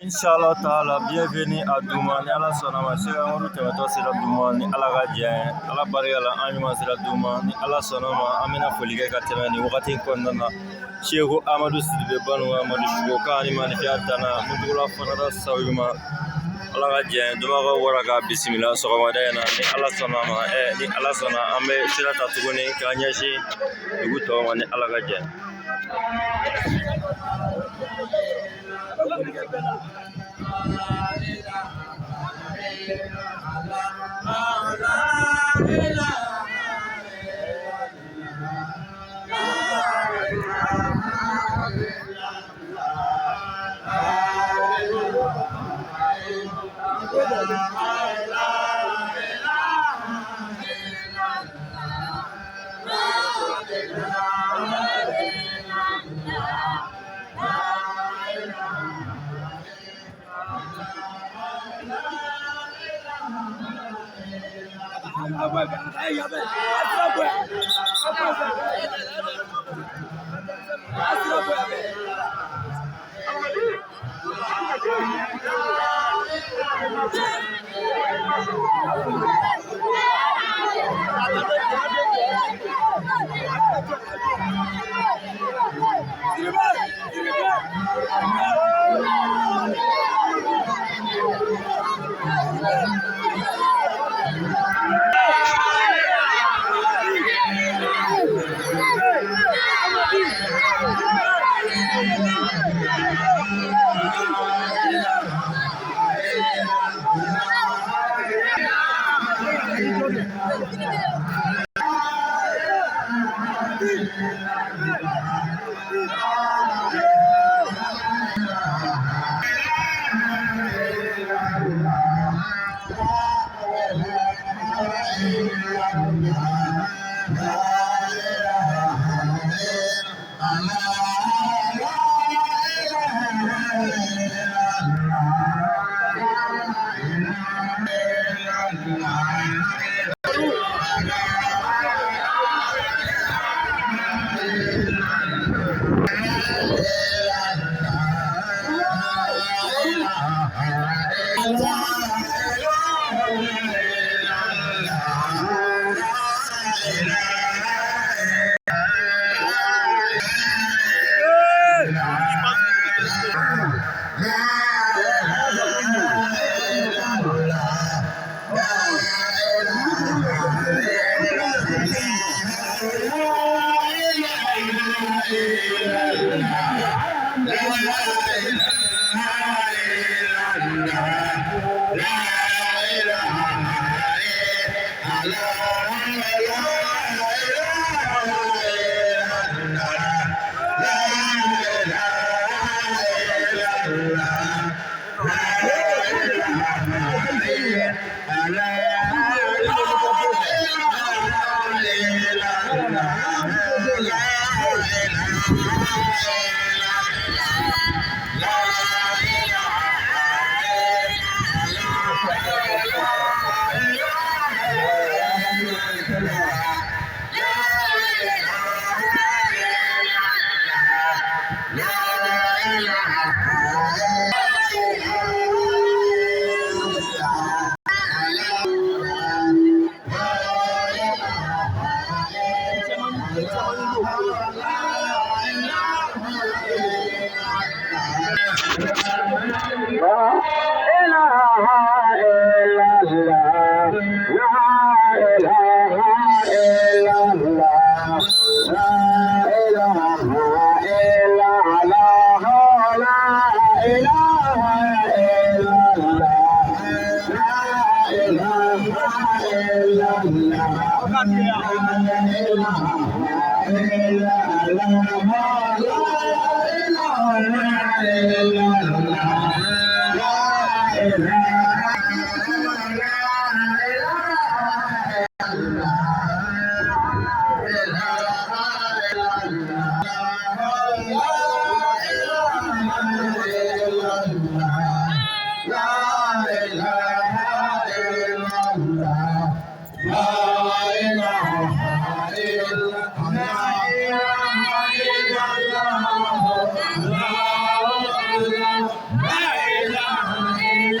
Inshallah taala, bienvenue à Douma. Ni Ala sɔnna ma, Sɛki Amadu tɛmɛtɔ sera Douma ni Ala ka jɛ ye. Ala barika la, an ɲuman sera Douma. Ni Ala sɔnna ma, an bɛna foli kɛ ka tɛmɛ nin wagati in kɔnɔna na. Seku Amadu Sidibe Banu Amadu Suko ni maanifinya danna Muntugula Fanada Sawima. Ala ka jɛ Dumakaw bɔra ka bisimila sɔgɔmada in na. Ni Ala sɔnna ma, ni Ala sɔnna, an bɛ sira ta tuguni k'an ɲɛsin dugu tɔw ma ni Ala ka jɛ.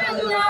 Allah.